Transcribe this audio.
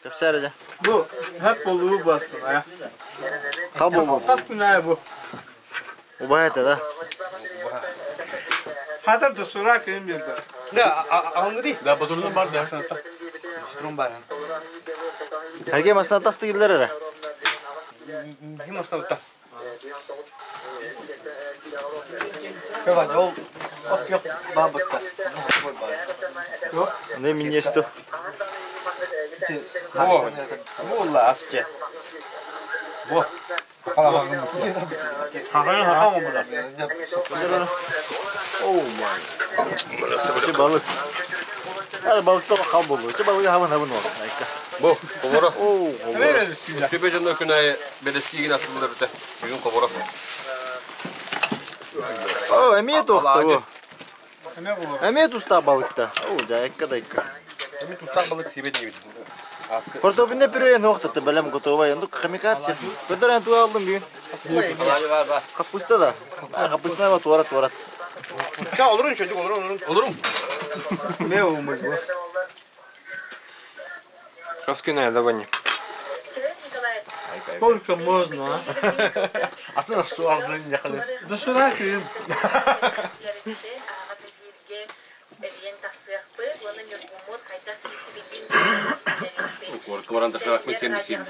Кэпсээр дьэ. Бу хап болуу бастын ая. Хал болуу. Хас күн ая бу. Убай это да? Хата да сура ким берді. Да, алыңды ди. Да, батурдан бар да. Батурун бар. Herge masına tastı gidiler эрэ. Ким астабытта? Көбән ол от yok бабытта. Не минесту. Бу. Бу улла аске. Бу. Хагын хагын була. Oh my. Балык. Hadi balıkta bakalım boldu. Чи балыгы хабын хабын ол. Айка. Бу, хоборос. Оо, хоборос. Төбө дьонно күн аайы бэлэскиигин астыллар этэ. Бүгүн хоборос. Оо, эмиэ туохта бу. Эмиэ Эмиэ тустаах балыкта. Оо, дьайыкка дайка. Эми тустаах балык сиэбэт диэбит. Картопинне пюре нуохтата бэлэм готовай. Оннук химикация. Көдөр эн туга алдым бүгүн? Хаппыста да. Хаппыстана ба туорат туорат. Ча олорун шөдүк олорун олорун. Олорун. Эмиэ olmuş bu. Хас күн аайы давай. Сколько можно, а? Атын асту алдын якыныз. Доширак им. Куоракка баран доширакпын сиэн сиэн.